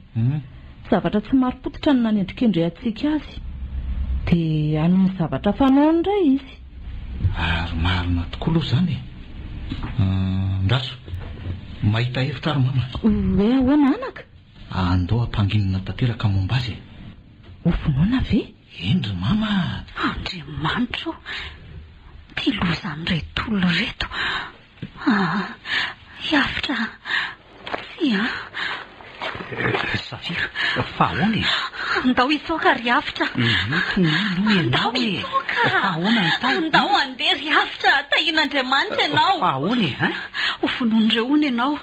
Zavatra tsy marim-pototra no nanendrikendrehantsika azy. Dia hanao ny zavatra fanaony indray izy. Ary marina tokoa aloha izany e! Ndraso, mahita hevitra aho ry mama. Hoe ahoana anaka? Andao hampanginina tanteraka momba azy e! Ho vonoina ve? Eny ry mama a! Andriamanitra o! Ty lozan'ireto olona ireto! Ah! Hiavotra aho! Tsia! Safira, fa ahoana e? Andao hitsoaka ry Avotra! Mety aloha ianao Andao e! hitsoaka! Fa ahoana ny tao? Andao handeha ry Avotra! Tahian'Andriamanitra ianao! Fa ahoana e? Hein? Ho vonoin'ireo hono ianao!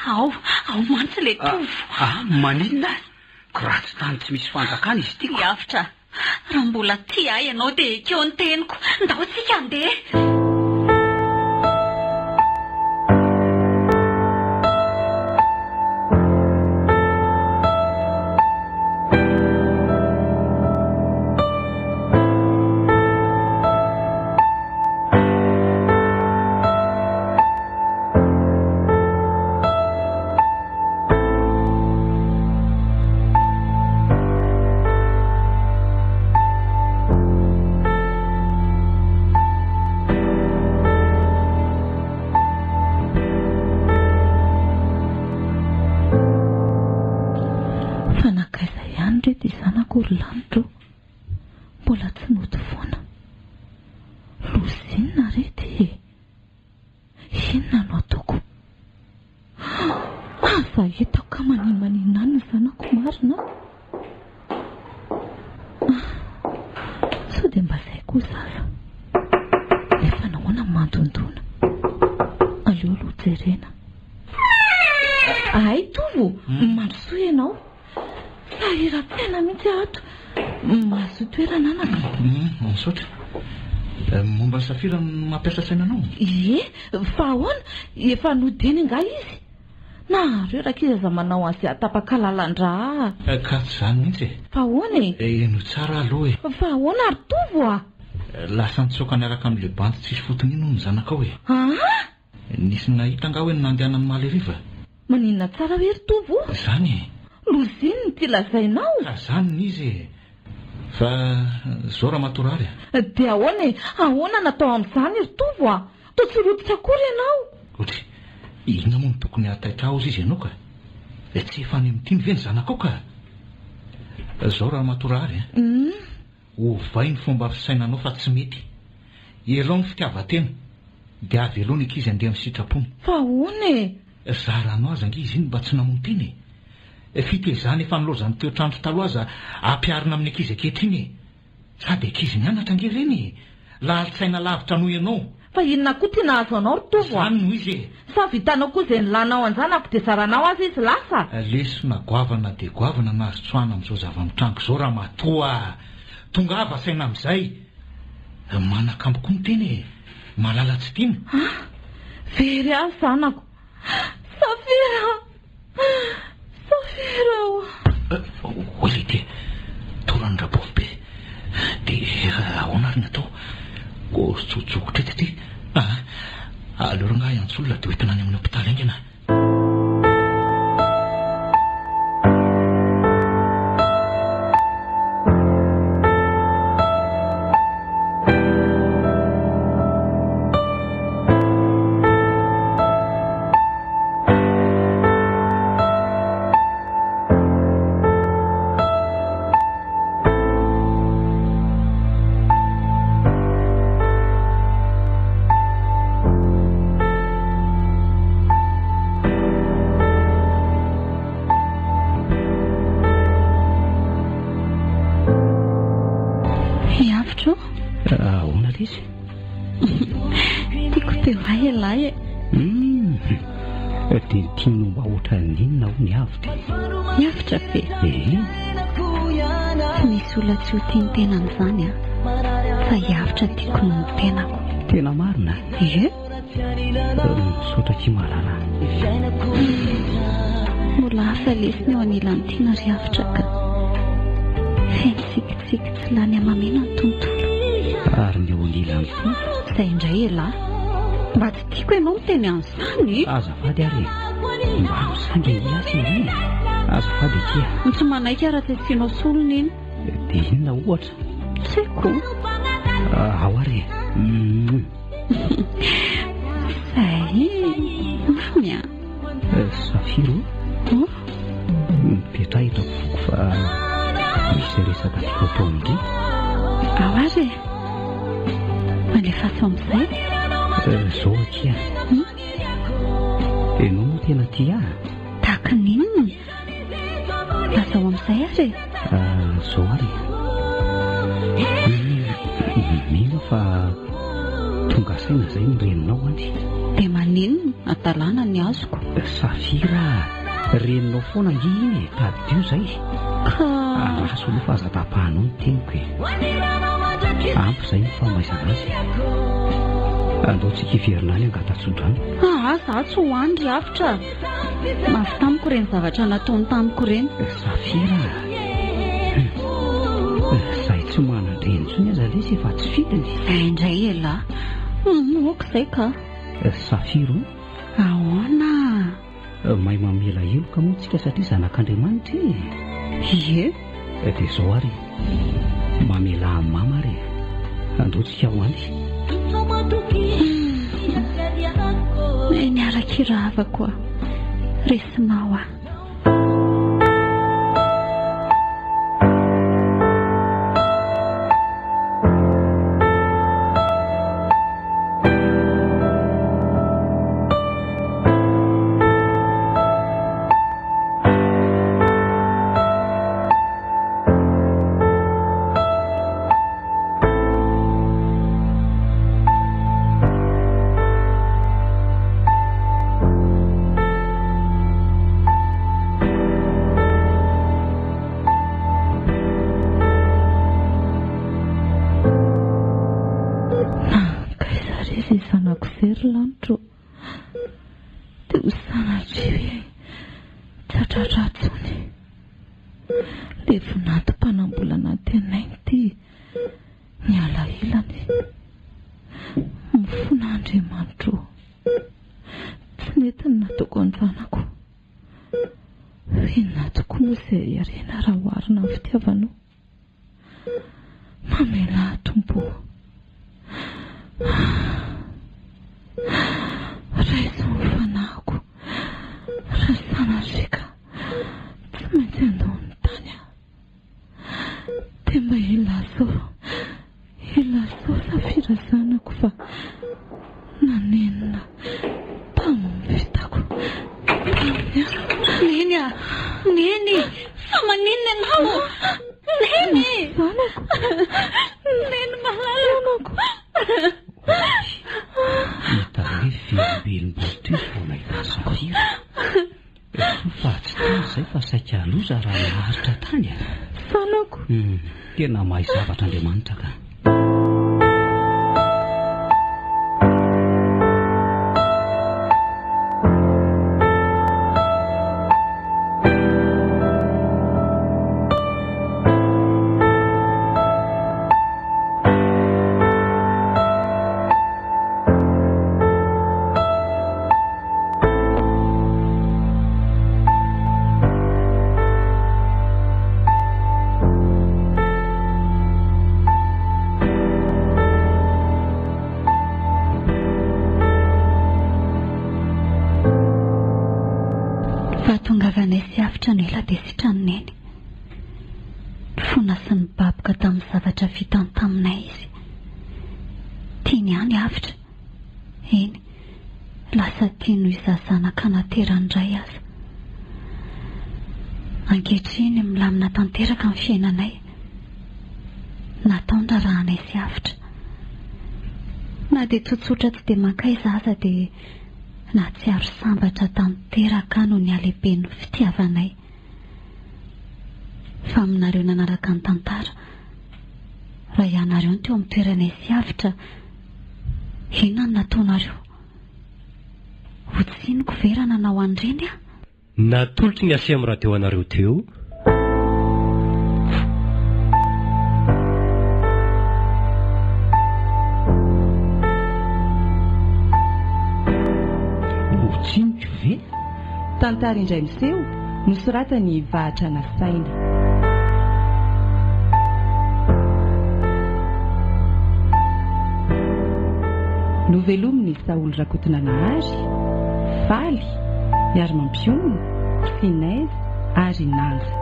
Ao, ao mantsy ilay tovo! Ah, maninona? Ko raha tsy tany tsy misy fanjakana izy ity ko! Ry Avotra, raha mbola tia ahy ianao dia ekeo ny teniko. Ndao isika handeha. Fa nankaiza ihany re ity zanako ry lanitra ô? Mbola tsy nody foana. Loza inona re ity e? Inona no ataoko? Aza eto ka maninomaninona any ny zanako marina a! Sao dia mba izay koa zaza? Nefa nahoana no mandondona? Aleo aloha jerena. Hay Tovo, mandrosoa ianao. Sahiran-tsaina mihitsy aho ato. Mahazoa toerana anaka. Misaotra. Momba an'i Safira no mampiasa saina anao? Ie, fa ahoana? Efa nody eny angaha izy? Nareo rankizy aza manao an'izay hahatapaka lalan-drà. Ka tsy izany mihitsy e. Fa ahoana e? Henoy tsara aloha e. Fa ahoana ry Tovo a? Lasa nitsoaka niaraka amin'ilay bandy tsisy fotony iny hono ny zanakao e. Aa! Nisy nahita angaha hoe ny nandehanany omaly hariva? Maninona tsara hoe ry Tovo? Izany e! Loza inona ity lazainao? Ka izany no izy e! Fa izao Ramatoa Rary a! Dia ahoana e? Ahoana no atao amin'izany ry Tovo a? Toa tsy rototra akory ianao. Ohatry inona moa no tokony hahataitra ahy hozy izy ianao ka? Tsy efa any amin'ny tiany ve ny zanakao ka? Izao Ramatoa Rary a! Ovay ny fomba fisainanao fa tsy mety. Ialao ny fitiavan-tena, dia avelao ny ankizy handeha amin'ny sitrapony. Fa ahoana e? Zaranao aza ange izy iny mba tsy namono tena e! Fitezana efa nilaozan'ny toetr'andro taloha aza ampiharina amin'ny ankizy ankehitriny e! Sady ankizy mianatra ange ireny e! Lalin-tsaina lavitra noho ianao. Fa inona koa ty nahazo anao ry Tovo a? Izany no izy e! Sa vitanao koa izay nilanao an-janako dia zaranao aza izy lasa? Lesona goavana dia goavana no azo tsoahina amin'izao zava-mitranga izao ramatoa a! Tongava saina amin'izay! Manakambo koa ny tena e! Malala tsy tiana. Ah! Very ahy zanako! Safira! Safira o! Hoy ilay ity, toran'ny rabovy be. Dia ahoana ary ny atao? Koa tsotsokotra eto ity. Ah! Aleo rangahy hiantso olona dia hoentina any amin'ny hopitaly haingana. Hiavotro? Ahoana lesy? Tiako be ho ahy ialahy e. Dia tianao mba ohatran'ny inona hono ny avotra e? Ny avotra ve? Ee. Tsy misy olona tsy ho tia ny tenany izany an. Fa hiavotra tiako noho ny tenako. Tena marina? Ie. Misaotra akia malala. Mbola hafa lesy ny eo anilan'ny tiana ry avotra ka. Feno tsikitsiky tsy lany hamamiana ny tontolo. Ary ny eo anilan'ny tiana? Izay indray elah. Mba tsy tiako ianao miteny an'izany e! Azafady ary e! Mba misangy ange aho sy iny e! Azafady akia. Tsy manaiky aho raha tsy asianao solony iny. Dia inona ohatra? Tsy haiko. Ao ary e! Izay. Mamy a! Safiro o! Mipetraha eto am-poko fa misy resaka tiako atao amin-dry. Ao ary e! Alefaso amin'izay. Izao akia. Ianao moa tena tia ahy? Tahaka ny inona? Lazao amin'izay ary e. Izao ary e. Mino aho fa tonga saina izay ny reninao any. Dia maninona? Hadalana ny azoko. Safira a! Reninao foana ange iny e! Tadidio izay. Ka. Andraso aloha fa aza tapahanao ny teniko e. Ampy izay ny famaizana azy. Andao tsika hiverina any Angatatsodrano. Aa, za tsy ho any ry avotra a! Mafy tamiko ireny zavatra nataony tamiko ireny. Safira a! Izay tsy manan-dreny intsony aza lesy efa tsy fidiny. Izay indray elah. Ok izay ka. Safira o! Ahoana? Mahay mamela heloka moa tsika satria zanak'Andriamanitra e! Ie. Dia izao ary e! Mamelà an'i Mama ary e! Andao tsika ho any. Hum. Niaraka hiravako aho. Resinao aho. Nankaiza re izay zanako izay ry lanitro? Dia ho sanatria hoe tsy hahatratra intsony. Levon'ato mpanambola nantenainy ity niala ilany. Mifona Andriamanitro ô. Tsy nety ny nataoko an-janako. Inona tokoa moa izay harena raha oharina amin'ny fitiavanao? Mamelà ahy Tompo o. Raiso ny fanahiko raha sanatria ka tsy maintsy handao ny tany aho. Dia mba ilazao, ilazao Safira zanako fa nanenina tamin'ny vitako taminy aho. Neny a! Neny! Fa maninona ianao? Neny! Zanako! Neny malalako! Hita hoe velombelom-bolo teo izy vao nahita an'i Safira. Soa fa tsy tany izay fa saika loza raha naharitra tany e. Zanako. Tena mahay zavatra Andriamanitra ka. Fahatongavanay sy avotra no ela dia sitran'i Neny. Nifona sy nibaboka tamin'ny zavatra vitany taminay izy. Tiany ihany avotra. Eny, lasa tia noho izaho zanaka naterany ray aza. Ankehitriny milamina tanteraka ny fiainanay. Natao ny raharahanay sy avotra. Na dia tsotsotra tsy dia mankaiza aza dia nahatsiaro sambatra tanteraka aho noho ny halehiben'ny fitiavanay. Fa aminareo nanaraka ny tantara, raha ianareo no teo amin'ny toeranay sy avotra, inona no nataonareo? Ho tsiniko ve raha nanao an'ireny aho? Natolotry ny Aceem Radio anareo teo. Ho tsiniko ve? Tantara indray miseho, nosoratan'i Vahatra Nasaina. Novelomin'i Saholy Rakotonanahary, Faly, Miarimampionona, Sinez ary Nanja.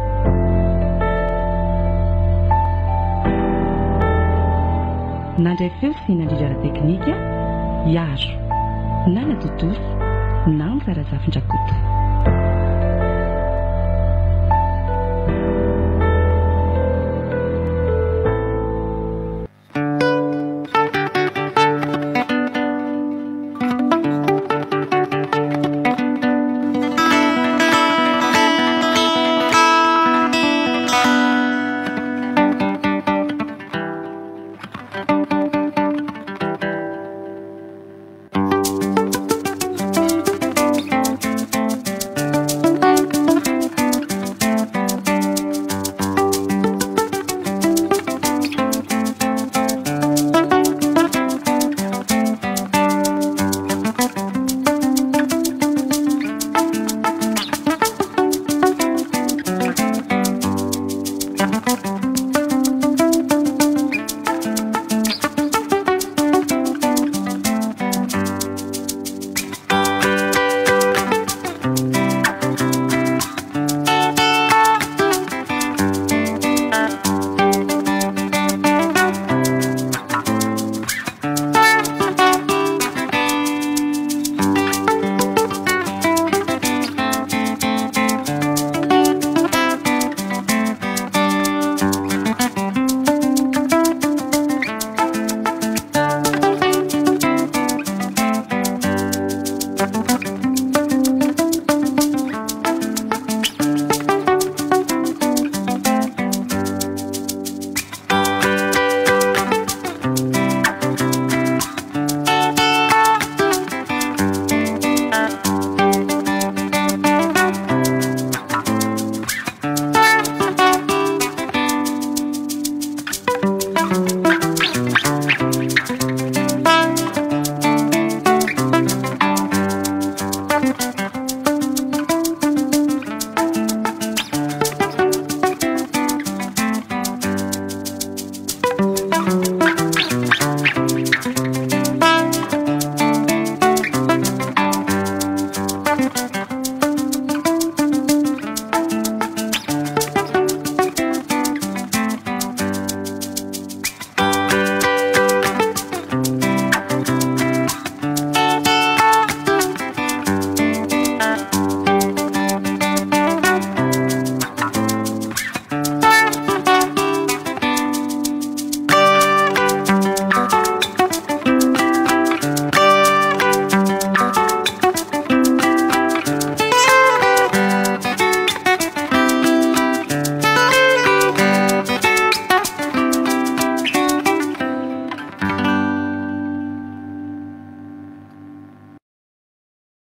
Nandray feo sy nandrindra ara-teknika, Iaro, Nana Totosa, Nanja Razafindrakoto.